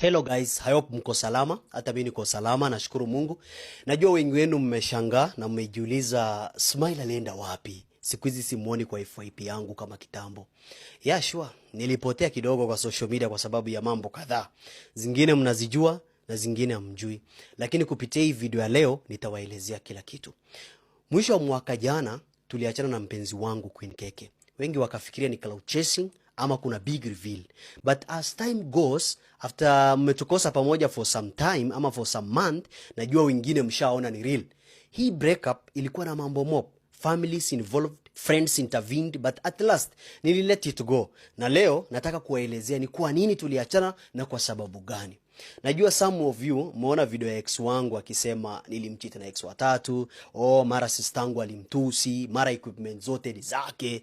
Hello guys, I hope mko salama. Hata mimi niko salama, nashukuru Mungu. Najua wengi wenu mmeshangaa na mmejiuliza, Smile alienda wapi? Siku hizi simuoni kwa FYP yangu kama kitambo. Yeah, sure. Nilipotea kidogo kwa social media kwa sababu ya mambo kadhaa. Zingine mnazijua na zingine hamjui. Lakini kupitia hii video ya leo nitawaelezea kila kitu. Mwisho wa mwaka jana tuliachana na mpenzi wangu Queen Keke. Wengi wakafikiria ni clout chasing ama kuna big reveal. But as time goes, after mmetukosa pamoja for some time ama for some month, najua wengine mshaona ni real. Hii breakup ilikuwa na mambo mob, families involved, friends intervened, but at last nili let it go. Na leo nataka kuwaelezea ni kwa nini tuliachana na kwa sababu gani. Najua some of you mmeona video ya ex wangu akisema nilimcheat na ex watatu, oh, mara sistangu alimtusi, mara equipment zote ni zake.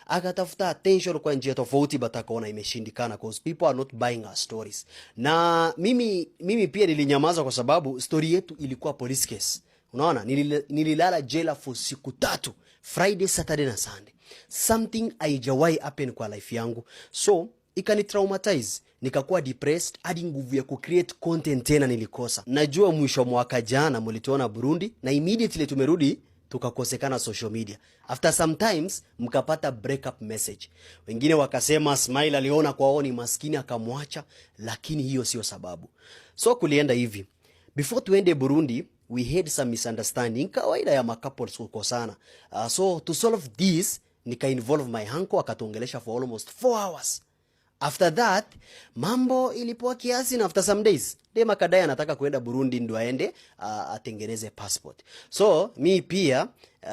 Akatafuta attention kwa njia tofauti, but akaona imeshindikana cause people are not buying our stories. Na mimi pia nilinyamaza kwa sababu story yetu ilikuwa police case. Unaona, nililala jela for siku 3, Friday, Saturday na Sunday. Something haijawahi happen kwa life yangu. So ikani traumatize, nikakuwa depressed hadi nguvu ya kucreate content tena nilikosa. Najua mwisho wa mwaka jana mlituona Burundi na immediately tumerudi tukakosekana social media. After sometimes mkapata breakup message. Wengine wakasema Smile aliona kwao ni maskini akamwacha, lakini hiyo sio sababu. So kulienda hivi. Before tuende Burundi, we had some misunderstanding, kawaida ya macouples kukosana. So to solve this, nika involve my uncle, akatuongelesha for almost 4 hours. After that mambo ilipoa kiasi, na after some days dem akadai anataka kuenda Burundi ndo aende atengeneze passport. So mi pia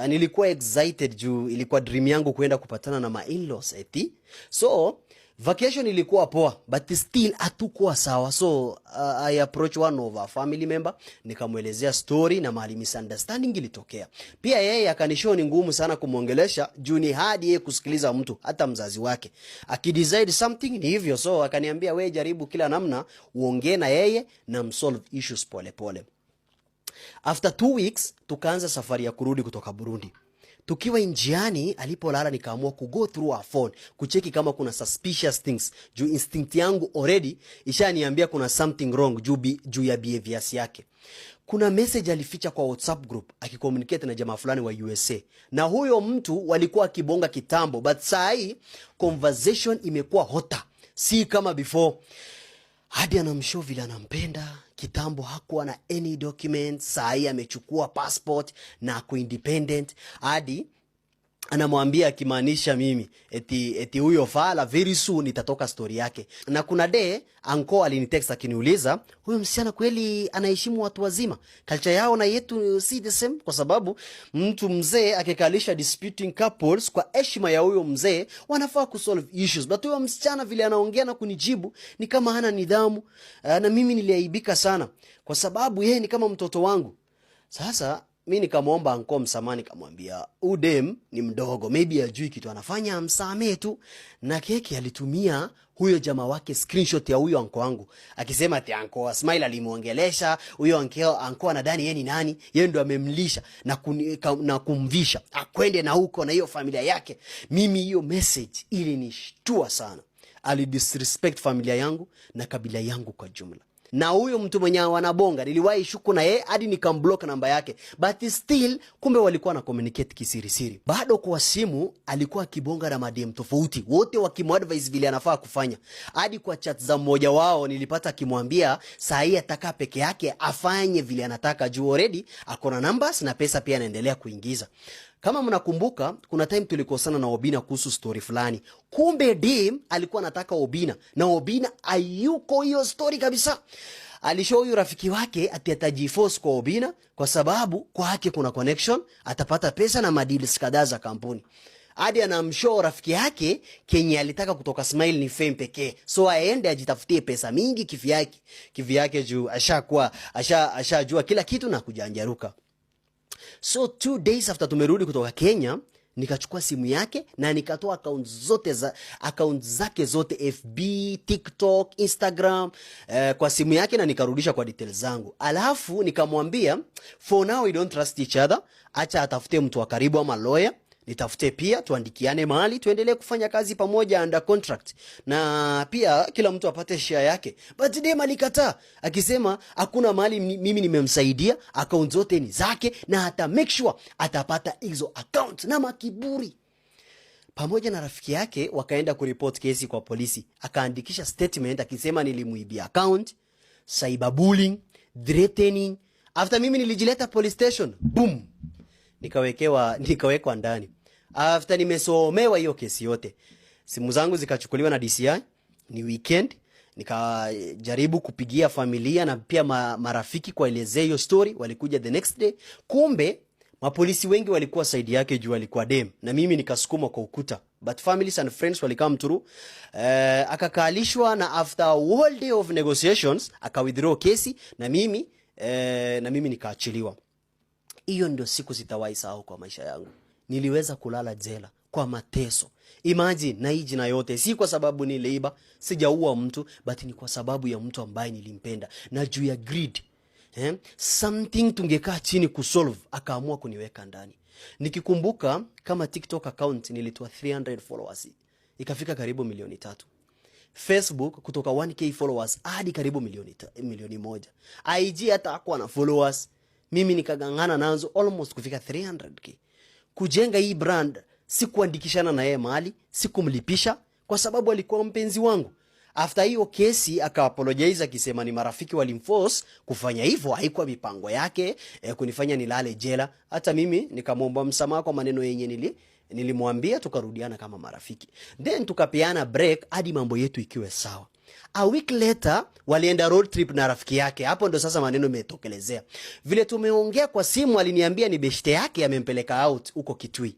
nilikuwa excited juu ilikuwa dream yangu kuenda kupatana na ma in-laws eti. So vacation ilikuwa poa, but still hatukuwa sawa. So I approach one of our family member, nikamwelezea story na mahali misunderstanding ilitokea. Pia yeye akanishow ni ngumu sana kumwongelesha juu ni hadi yeye kusikiliza mtu, hata mzazi wake akidecide something ni hivyo. So akaniambia, we jaribu kila namna uongee na yeye na msolve issues pole pole. After 2 weeks tukaanza safari ya kurudi kutoka Burundi. Tukiwa njiani, alipolala nikaamua ku go through her phone kucheki kama kuna suspicious things, juu instinct yangu already ishaniambia kuna something wrong juu ya behaviors yake. Kuna message alificha kwa WhatsApp group akicommunicate na jamaa fulani wa USA, na huyo mtu walikuwa akibonga kitambo, but saa hii conversation imekuwa hotter, si kama before. Hadi anamshow vile anampenda. Kitambo hakuwa na any document, saa hii amechukua passport na ako independent. Hadi anamwambia, akimaanisha mimi, eti huyo fala very soon itatoka story yake. Na kuna day uncle alinitext akiniuliza, huyo msichana kweli anaheshimu watu wazima? Culture yao na yetu si the same, kwa sababu mtu mzee akikalisha disputing couples, kwa heshima ya huyo mzee wanafaa kusolve issues, but huyo msichana vile anaongea na kunijibu ni kama hana nidhamu. Na mimi niliaibika sana kwa sababu yeye ni kama mtoto wangu. Sasa mi nikamwomba uncle msamaha, nikamwambia udem ni mdogo, maybe ajui kitu anafanya, amsamee tu. Na Keke alitumia huyo jamaa wake screenshot ya huyo uncle wangu akisema ati uncle Smile alimuongelesha huyo uncle, uncle anadhani yeye ni nani, yeye ndo amemlisha na kumvisha akwende na huko na hiyo familia yake. Mimi hiyo message ilinishtua sana, alidisrespect familia yangu na kabila yangu kwa jumla. Na huyo mtu mwenye wanabonga niliwahi shuku na yeye hadi nikamblock namba yake, but still kumbe walikuwa na communicate kisirisiri. Bado kwa simu alikuwa akibonga na madem tofauti, wote wakimuadvise vile anafaa kufanya. Hadi kwa chat za mmoja wao nilipata akimwambia saa hii atakaa peke yake afanye vile anataka juu already ako na numbers na pesa pia anaendelea kuingiza. Kama mnakumbuka, kuna time tulikosana na Obina kuhusu story fulani. Kumbe dem alikuwa anataka Obina na Obina ayuko hiyo story kabisa. Alishow huyu rafiki wake ati atajiforce kwa Obina kwa sababu kwake kuna connection, atapata pesa na madeals kadhaa za kampuni. Hadi anamshow rafiki yake kenye alitaka kutoka Smile ni fame pekee, so aende ajitafutie pesa mingi kivyake kivyake, juu ashakuwa ashajua kila kitu na kujanjaruka. So 2 days after tumerudi kutoka Kenya, nikachukua simu yake na nikatoa account zake zote, FB, TikTok, Instagram, kwa simu yake na nikarudisha kwa details zangu. Alafu nikamwambia for now we don't trust each other, acha atafute mtu wa karibu ama lawyer. Nitafute pia tuandikiane mahali tuendelee kufanya kazi pamoja under contract, na pia kila mtu apate share yake. But dem alikataa akisema hakuna mahali mimi nimemsaidia, account zote ni zake na ata make sure atapata hizo account na makiburi. Pamoja na rafiki yake wakaenda kuripoti kesi kwa polisi. Akaandikisha statement akisema nilimuibia account, cyberbullying, threatening. After mimi nilijileta police station, boom, nikawekwa ndani. After nimesomewa hiyo kesi yote, simu zangu zikachukuliwa na DCI. Ni weekend, nikajaribu kupigia familia na pia marafiki kuwaelezea hiyo story. Walikuja the next day, kumbe mapolisi wengi walikuwa side yake juu alikuwa dem, na mimi nikasukuma kwa ukuta, but families and friends walicome through. Akakalishwa na after a whole day of negotiations aka withdraw kesi na mimi nikaachiliwa. Hiyo ndio siku sitawahi sahau kwa maisha yangu. Niliweza kulala jela kwa mateso. Imagine, na hii jina yote si kwa sababu niliiba, sijaua mtu, but ni kwa sababu ya mtu ambaye nilimpenda na juu ya greed. Something tungekaa chini kusolve, akaamua kuniweka ndani. Nikikumbuka kama TikTok account nilitoa 300 followers ikafika karibu milioni 3. Facebook kutoka 1K followers hadi karibu milioni 1. IG hata hakuwa na followers, mimi nikagangana nazo almost kufika 300K. Kujenga hii brand, sikuandikishana na yeye mahali, sikumlipisha kwa sababu alikuwa mpenzi wangu. After hiyo kesi aka apologize akisema ni marafiki walimforce kufanya hivyo, haikuwa mipango yake kunifanya nilale jela. Hata mimi nikamwomba msamaha kwa maneno yenye nilimwambia, tukarudiana kama marafiki, then tukapeana break hadi mambo yetu ikiwe sawa. A week later walienda road trip na rafiki yake. Hapo ndo sasa maneno imetokelezea. Vile tumeongea kwa simu, aliniambia ni beshte yake amempeleka out huko Kitui.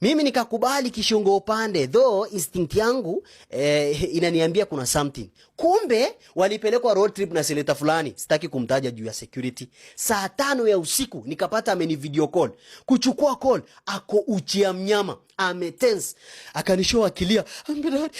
Mimi nikakubali kishingo upande, though instinct yangu inaniambia kuna something. Kumbe walipelekwa road trip na senator fulani, sitaki kumtaja juu ya security. Saa 5 ya usiku nikapata ameni video call. Kuchukua call, ako uchi ya mnyama, ametense. Akanishow akilia, "Ambedad,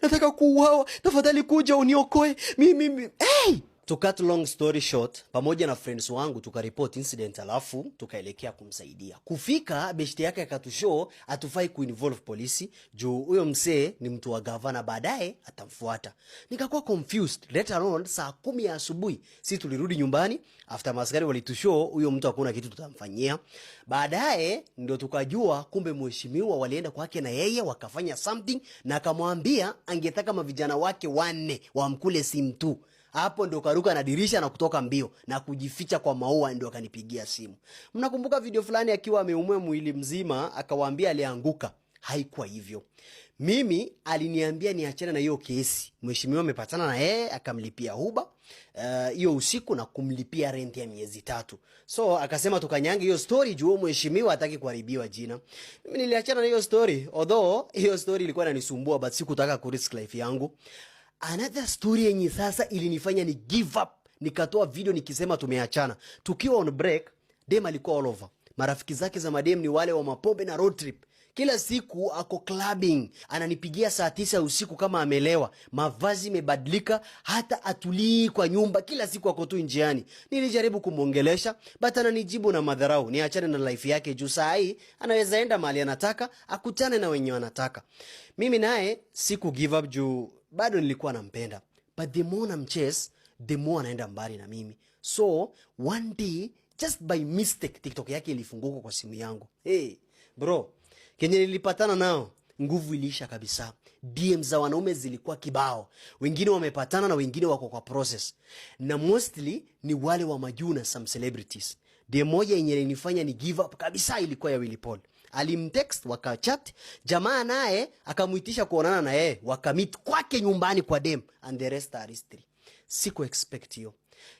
nataka kuuawa, tafadhali kuja uniokoe." Mimi hey! To cut long story short, pamoja na friends wangu tukaripoti incident, alafu tukaelekea kumsaidia. Kufika, beshte yake akatushow hatufai kuinvolve polisi juu huyo msee ni mtu wa gavana, baadaye atamfuata. Nikakuwa confused. Later on saa 10 ya asubuhi si tulirudi nyumbani after maskari walitushow huyo mtu hakuna kitu tutamfanyia. Baadaye ndio tukajua kumbe mheshimiwa walienda kwake na yeye wakafanya something, na akamwambia angetaka mavijana wake wanne wamkule simu tu. Hapo ndo karuka na dirisha na kutoka mbio na kujificha kwa maua, ndio akanipigia simu. Mnakumbuka video fulani akiwa ameumia mwili mzima, akawaambia alianguka? Haikuwa hivyo. Mimi aliniambia niachane na hiyo kesi. Mheshimiwa amepatana na yeye akamlipia Uber hiyo usiku na kumlipia rent ya miezi 3. So akasema tukanyange hiyo story juu mheshimiwa hataki kuharibiwa jina. Mimi niliachana na hiyo story, although hiyo story ilikuwa inanisumbua, but sikutaka kurisk life yangu. Another story yenye sasa ilinifanya ni give up, nikatoa video nikisema tumeachana. Tukiwa on break, dem alikuwa all over. Marafiki zake za madem ni wale wa mapombe na road trip. Kila siku ako clubbing, ananipigia saa 9 usiku kama amelewa, mavazi imebadilika, hata atulii kwa nyumba, kila siku ako tu njiani. Nilijaribu kumwongelesha but ananijibu na madharau, niachane na life yake juu saa hii anaweza enda mahali anataka, akutane na wenye wanataka. Mimi naye siku give up juu bado nilikuwa nampenda, but the more namchase, the more anaenda mbali na mimi. So one day, just by mistake, TikTok yake ilifunguka kwa simu yangu. Hey, bro, kenye nilipatana nao, nguvu iliisha kabisa. DM za wanaume zilikuwa kibao, wengine wamepatana na wengine wako kwa process, na mostly ni wale wa majuu na some celebrities. DM moja yenye ilinifanya ni give up kabisa ilikuwa ya Willy Paul. Alimtext, wakachat, jamaa naye akamuitisha kuonana na yeye, wakameet kwake nyumbani kwa dem, and the rest are history. Siku expect hiyo.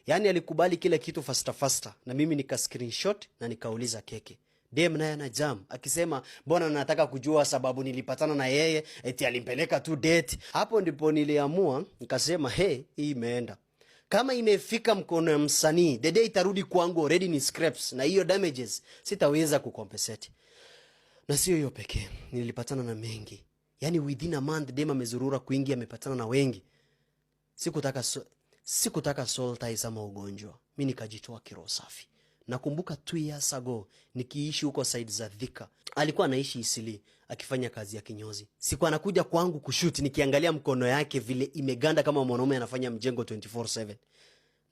Yaani alikubali kile kitu faster faster, na mimi nika screenshot na nikauliza keke. Dem naye ana jam akisema mbona nataka kujua sababu nilipatana na yeye, eti alimpeleka tu date. Hapo ndipo niliamua nikasema, hey, hii imeenda. Kama imefika mkono ya msanii, the day itarudi kwangu already ni scraps, na hiyo damages sitaweza kucompensate. Na sio hiyo pekee, nilipatana na mengi. Yaani within a month dem amezurura kwingi, amepatana na wengi. Sikutaka soul ties ama ugonjwa. Mi nikajitoa kiroho safi. Nakumbuka 2 years ago nikiishi huko side za Thika, alikuwa anaishi Eastleigh akifanya kazi ya kinyozi. Siku anakuja kwangu kushoot, nikiangalia mkono yake vile imeganda kama mwanaume anafanya mjengo 24/7.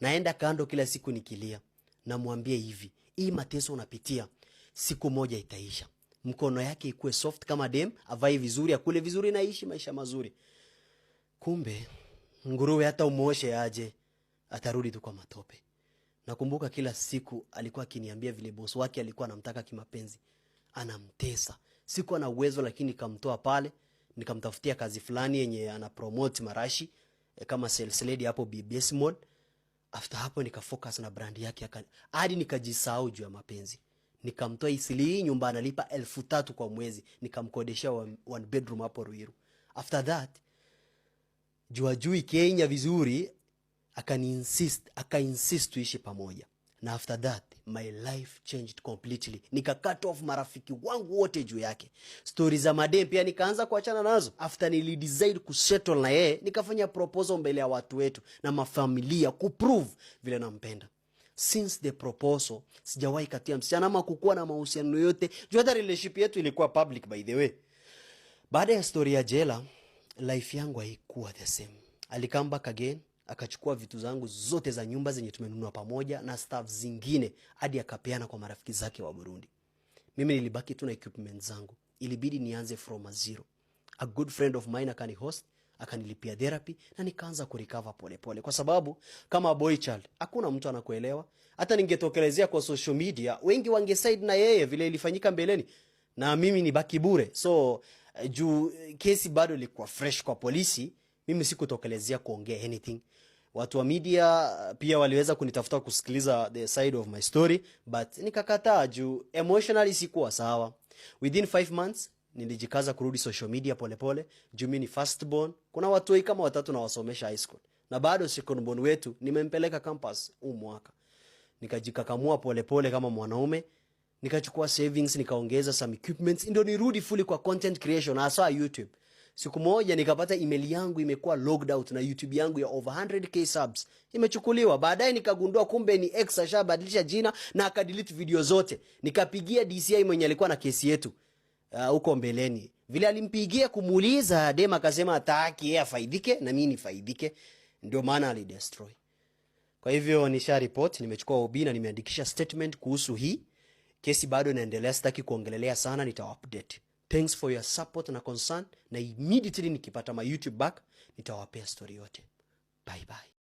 Naenda kando kila siku nikilia, namwambia hivi, hii mateso unapitia siku moja itaisha. Mkono yake ikuwe soft kama dem, avae vizuri, akule vizuri, naishi maisha mazuri. Kumbe nguruwe hata umwoshe aje, atarudi tu kwa matope. Nakumbuka kila siku alikuwa akiniambia vile boss wake alikuwa anamtaka kimapenzi, anamtesa. Sikuwa na uwezo, lakini nikamtoa pale, nikamtafutia kazi fulani yenye ana promote marashi kama sales lady hapo BBS Mall. After hapo nikafocus na brand yake hadi nikajisahau juu ya mapenzi. Nikamtoa Eastleigh, nyumba analipa 3,000 kwa mwezi, nikamkodeshea one bedroom hapo Ruiru. After that, juu hajui Kenya vizuri, akaniinsist, akainsist tuishi pamoja, na after that my life changed completely. Nika cut off marafiki wangu wote juu yake. Stori za madem pia nikaanza kuachana nazo. After nilidecide kusettle na yeye, nikafanya proposal mbele ya watu wetu na mafamilia kuprove vile nampenda. Since the proposal sijawahi katia msichana ama kukuwa na mahusiano yote, juu hata relationship yetu ilikuwa public, by the way. Baada ya story ya jela, life yangu haikuwa the same. Alicome back again, akachukua vitu zangu zote za nyumba zenye tumenunua pamoja na stuff zingine, hadi akapeana kwa marafiki zake wa Burundi. Mimi nilibaki tu na equipment zangu, ilibidi nianze from a zero. A good friend of mine akani host, akanilipia therapy na nikaanza kurecover polepole, kwa sababu kama boy child hakuna mtu anakuelewa. Hata ningetokelezea kwa social media, wengi wangeside na yeye vile ilifanyika mbeleni, na mimi nibaki bure. So juu kesi bado ilikuwa fresh kwa polisi, mimi sikutokelezea kuongea anything. Watu wa media pia waliweza kunitafuta kusikiliza the side of my story, but nikakataa juu emotionally sikuwa sawa. Within 5 months nilijikaza kurudi social media polepole, juu mi ni firstborn. Kuna watoi kama watatu nawasomesha high school, na bado secondborn wetu nimempeleka campus huu mwaka. Nikajikakamua polepole kama mwanaume, nikachukua savings, nikaongeza some equipments, ndio nirudi fully kwa content creation, hasa YouTube. Siku moja nikapata email yangu imekuwa logged out na YouTube yangu ya over 100K subs imechukuliwa. Baadaye nikagundua kumbe ni ex ashabadilisha jina na akadelete video zote. Nikapigia DCI mwenye alikuwa na kesi yetu huko mbeleni. Vile alimpigia kumuuliza, dem akasema hataki yeye afaidike na mimi nifaidike, ndio maana alidestroy. Kwa hivyo nisha report, nimechukua OB na nimeandikisha statement kuhusu hii kesi. Bado inaendelea, sitaki kuongelelea sana, nitawa update. Thanks for your support na concern, na immediately nikipata my YouTube back nitawapea story yote. Bye bye.